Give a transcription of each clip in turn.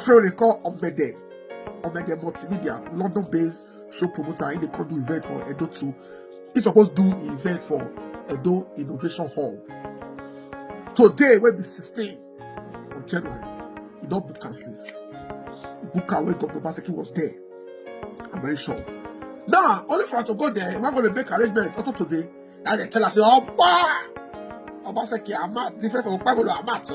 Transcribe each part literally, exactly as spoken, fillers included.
People dey call Omede, Omede Multimedia, London-based show promoter. He dey come do event for Edo too. He suppose do event for Edo Innovation Hall. Today, wey be sixteen of January, he don book am since. He book am when Governor Obaseki was there. I'm very sure. Now, only for am to go there, we're going to make arrangements. Until today, now they tell us, "Oba, Obaseki Amat, different from Okpebholo Amat."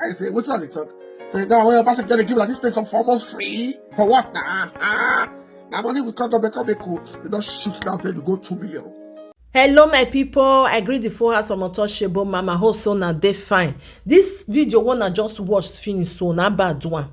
I say, "What's wrong with talk?" Say, "No, when Obaseki gonna give like this place some for almost free. For what now? Ah, now money we come go make, come make cool." They don't shoot that venue, go two million. Hello, my people. I greet the full house from Untouchable Mama. Hope so na dey fine. This video wey una just watch finish so, na bad one.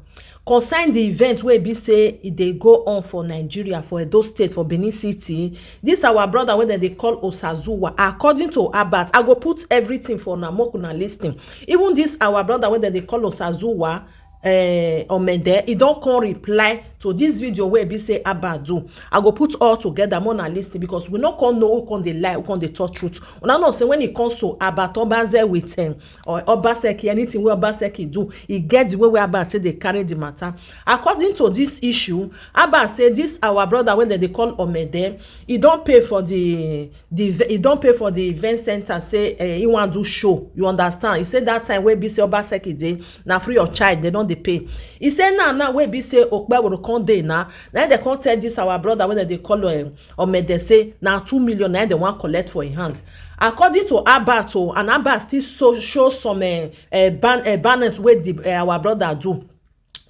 Concern the event wey be say e dey go on for Nigeria, for Edo State, for Benin City. This our brother wey dem dey call Osazuwa. According to Albert, I go put everything for una, make una listen. Even this our brother wey dem dey call Osazuwa, eh, Omede, he don come reply to this video wey be say Albert do. I go put all together, make una listen, because we no come know who come dey lie, who come dey talk truth. Una know say when it comes to Albert Obaze with, um, or Obaseki, anything wey Obaseki do, e get the way wey Albert take dey carry the matter. According to this issue, Albert say this our brother wey dem dey call Omede, he don pay for the the ve- he don pay for the event center, say, eh, he wan do show. You understand? He say that time wey be say Obaseki dey, na free of charge, they don dey pay. He say now, now wey be say Okpebholo come dey now, na dem come tell this our brother wey dem dey call, um, Omede, say na two million na dem wan collect for him hand. According to Albert o, and Albert still so, show some, eh, eh, ban- eh, banners wey the, eh, our brother do.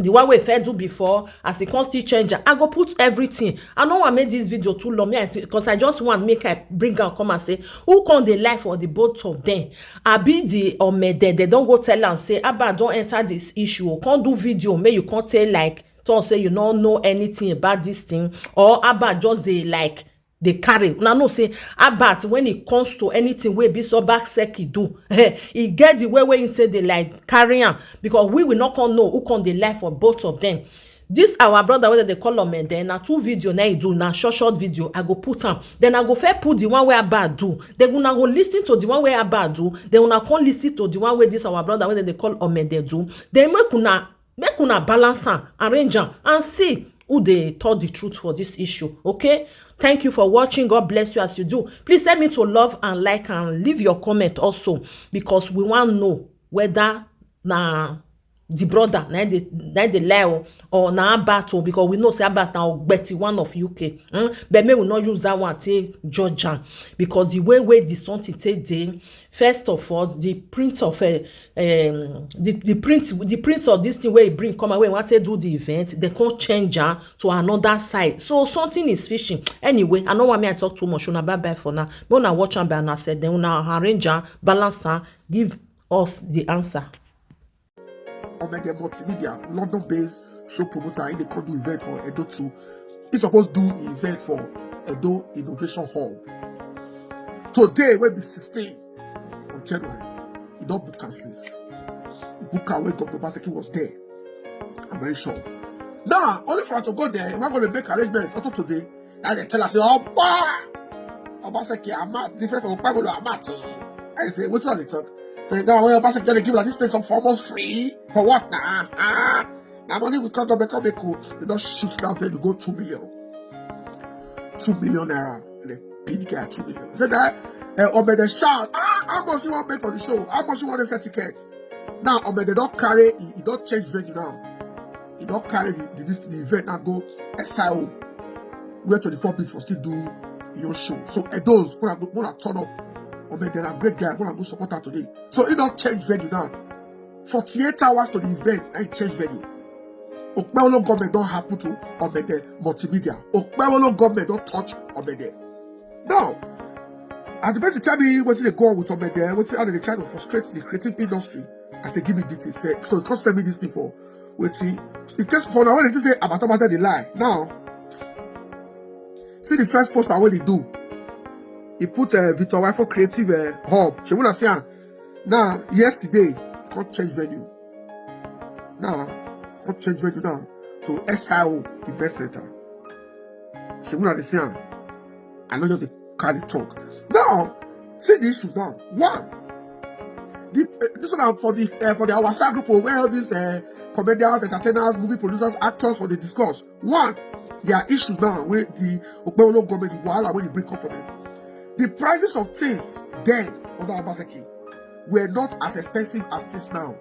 The one wey first do before, as he come still change am. I go put everything. I no wan make this video too long, me, I, because I just want make I bring am come and say, who come dey lie for the both of them? Abi the Omede, they don go tell am say Albert don enter this issue o, come do video, make you come tell, like, talk say you no know anything about this thing, or Albert just dey, like, dey carry. Una know say Albert, when it comes to anything wey be say Obaseki do, eh, e get the way wey he take dey, like, carry am, because we will not come know who come dey lie for both of them. This our brother wey dem dey call Omede, na two video na he do, na short short video. I go put am, then I go first put the one wey Albert do, then una go listen to the one wey Albert do, then una come listen to the one wey this our brother wey dem dey call Omede do. Then make una make una balance am, arrange am, and see who dey talk the truth for this issue. Okay, thank you for watching. God bless you as you do. Please help me to love and like and leave your comment also, because we wan know whether na the brother na dey na dey lie o, or na Albert o, because we know say Albert na ogbeti one of U K. Hmm? But make we no use that one take judge am, because the way wey the something take dey, first of all, the print of, uh, um, the, the print the print of this thing wey he bring come out, wey he wan take do the event, they come change am to another side. So something is fishing. Anyway, I no want me I talk too much. Una bye bye for now. Make una watch am by una sef, then una arrange am, balance am, give us the answer. Omede Multimedia, London-based show promoter, he dey come do event for Edo too. He suppose do event for Edo Innovation Hall. Today, wey be sixteen of January, he don book am since. He book am when Governor Obaseki was there. I'm very sure. Now, only for am to go there, we're going to make arrangements. Until today, now they tell us, "Oba, Obaseki Amat, different from Okpebholo Amat." I say, "What's wrong with talk?" Say, "No, when Obaseki gonna give like this place some for almost free. For what now? Ah, now money we come go make, come make cool." They don't shoot that venue, go two million. Two million naira. And they pay the guy two million. Say that, uh, Omede shout, "Ah, how much you want pay for the show? How much you want to sell ticket?" Now Omede don carry, he, he don change venue now. He don carry the, the, this, the event now go S I O, where twenty-four bit for still do your show. So Edos, when I go, when I turn up, Omede na great guy, when I go support am today. So he don change venue now. Forty-eight hours to the event, and he change venue. Okpebholo government don happen to Omede Multimedia. Okpebholo government don touch Omede. Now, as the person tell me wetin dey go on with Omede, wetin, how they dey try to frustrate the creative industry, I say, "Give me details." Say, so he come send me this thing for wetin. In case for now, when they say Albert Obaze dey lie. Now, see the first poster wey he do. He put, uh, Victor Wifo Creative, uh, Hub. Shey una see am? Now, yesterday, he come change venue. Now, come change venue now to S I O Event Center. Shey una dey see am? I no just dey carry talk. Now, see the issues now. One, the, uh, this one na for the, uh, for the Awasa group, oh, where all this, uh, comedians, entertainers, movie producers, actors for the discuss. One, there are issues now wey the Okpebholo government, the wahala wey dey bring come for them. The prices of things then under Obaseki were not as expensive as things now.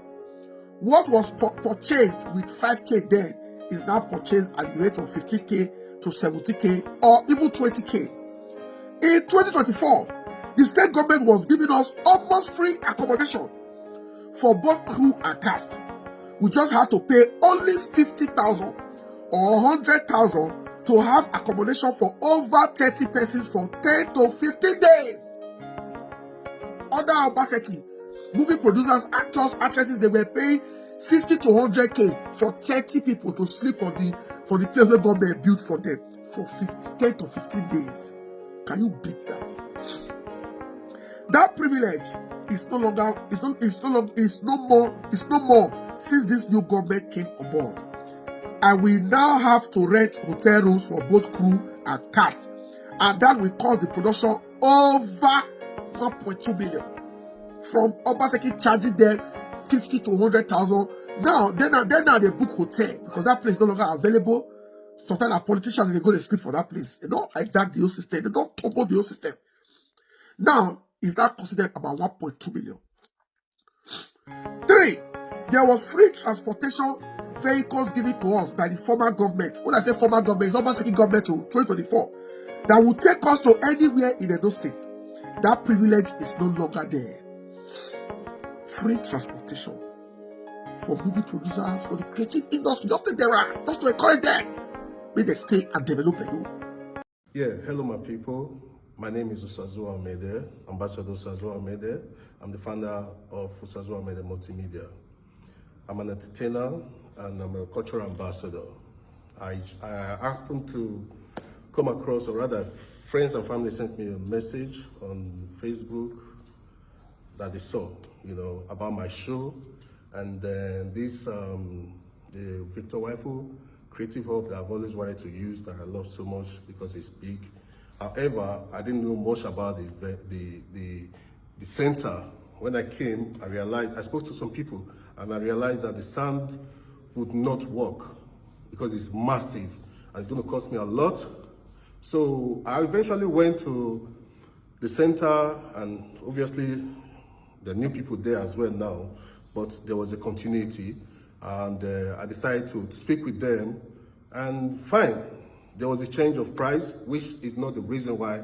What was pu- purchased with five K then is now purchased at the rate of fifteen K to seventy K or even twenty K. In twenty twenty-four, the state government was giving us almost free accommodation for both crew and cast. We just had to pay only fifty thousand or hundred thousand to have accommodation for over thirty persons for ten to fifteen days. Under Obaseki, movie producers, actors, actresses, they were paying fifty to hundred K for thirty people to sleep for the for the place where government built for them for fifty, ten to fifteen days. Can you beat that? That privilege is no longer is no is no longer is no more is no more since this new government came on board. And we now have to rent hotel rooms for both crew and cast, and that will cost the production over one point two million. From Obaseki charging them fifty to hundred thousand. Now, then now, then now they book hotel because that place is no longer available. Sometimes our politicians, they go to sleep for that place. They don't hijack the whole system. They don't tumble the whole system. Now, is that considered about one point two million? Three, there was free transportation vehicles given to us by the former government. When I say former government, it's Obaseki government to twenty twenty-four, that will take us to anywhere in Edo State. That privilege is no longer there. Free transportation for movie producers, for the creative industry, just take them around, just to encourage them. May they stay and develop Edo. Yeah, hello, my people. My name is Osazuwa Omede, Ambassador Osazuwa Omede. I'm the founder of Osazuwa Omede Multimedia. I'm an entertainer and I'm a cultural ambassador. I, I happen to come across, or rather, friends and family sent me a message on Facebook that they saw, you know, about my show. And then this, um, the Victor Waifu Creative Hub that I've always wanted to use, that I love so much because it's big. However, I didn't know much about the event, the, the, the center. When I came, I realized, I spoke to some people and I realized that the sound would not work because it's massive and it's going to cost me a lot. So I eventually went to the center, and obviously there are new people there as well now, but there was a continuity, and uh, I decided to speak with them, and fine, there was a change of price, which is not the reason why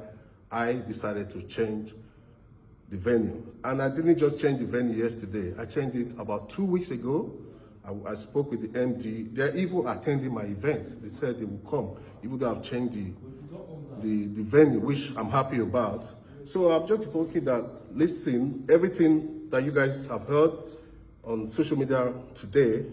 I decided to change the venue. And I didn't just change the venue yesterday. I changed it about two weeks ago. I, I spoke with the M D. They're even attending my event. They said they will come, even though I've changed the, the, the venue, which I'm happy about. So I'm just hoping that, listen, everything that you guys have heard on social media today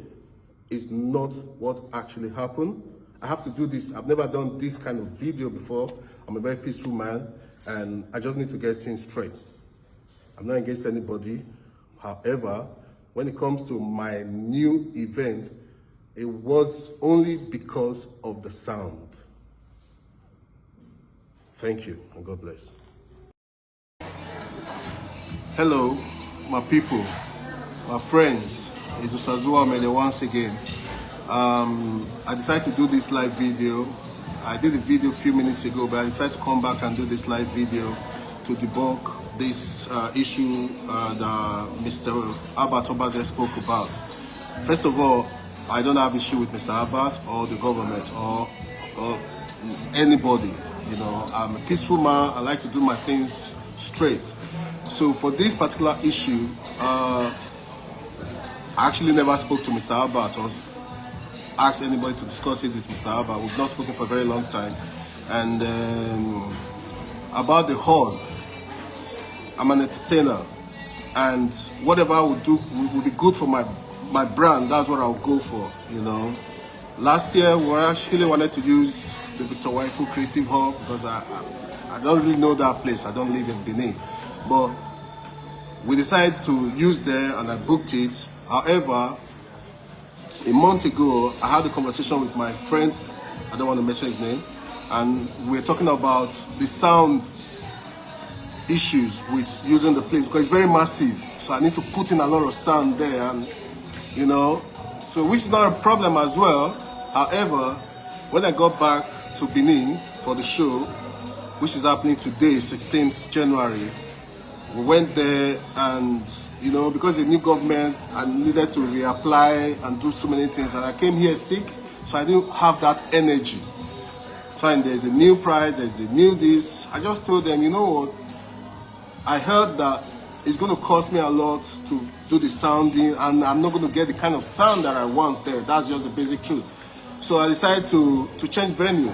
is not what actually happened. I have to do this. I've never done this kind of video before. I'm a very peaceful man, and I just need to get things straight. I'm not against anybody. However, when it comes to my new event, it was only because of the sound. Thank you, and God bless. Hello, my people, my friends. It's Osazuwa Omede once again. Um, I decided to do this live video. I did a video a few minutes ago, but I decided to come back and do this live video to debunk this uh, issue uh, that Mister Albert Obaze spoke about. First of all, I don't have issue with Mister Albert or the government or, or anybody. You know, I'm a peaceful man. I like to do my things straight. So for this particular issue, uh, I actually never spoke to Mister Albert or s- asked anybody to discuss it with Mister Albert. We've not spoken for a very long time. And um, about the hall, I'm an entertainer, and whatever I would do will, will be good for my my brand. That's what I'll go for. You know, last year we actually wanted to use the Victor Waifu Creative Hub because I, I I don't really know that place. I don't live in Benin, but we decided to use there, and I booked it. However, a month ago, I had a conversation with my friend. I don't want to mention his name, and we're talking about the sound issues with using the place because it's very massive. So I need to put in a lot of sound there, and you know, So, which is not a problem as well. However, when I got back to Benin for the show, which is happening today, sixteenth January, we went there and, you know, because the new government, I needed to reapply and do so many things. And I came here sick, so I didn't have that energy. Fine, there's a new price, there's the new this. I just told them, you know what? I heard that it's going to cost me a lot to do the sounding, and I'm not going to get the kind of sound that I want there. That's just the basic truth. So I decided to, to change venue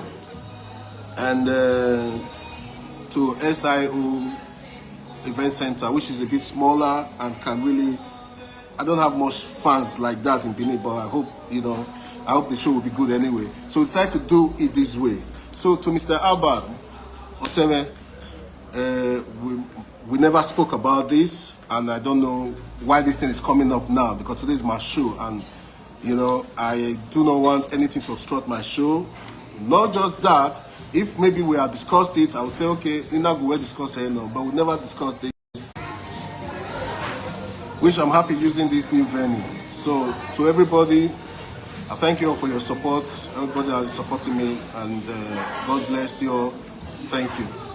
and uh, to S I O Event Center, which is a bit smaller and can really, I don't have much fans like that in Benin, but I hope, you know, I hope the show will be good anyway. So we decided to do it this way. So to Mister Albert Oteme, uh, we, we never spoke about this, and I don't know why this thing is coming up now, because today is my show, and, you know, I do not want anything to obstruct my show. Not just that, if maybe we had discussed it, I would say, okay, Nina, we will discuss it, no, but we never discussed it, which I'm happy using this new venue. So to everybody, I thank you all for your support, everybody that is supporting me, and uh, God bless you all. Thank you.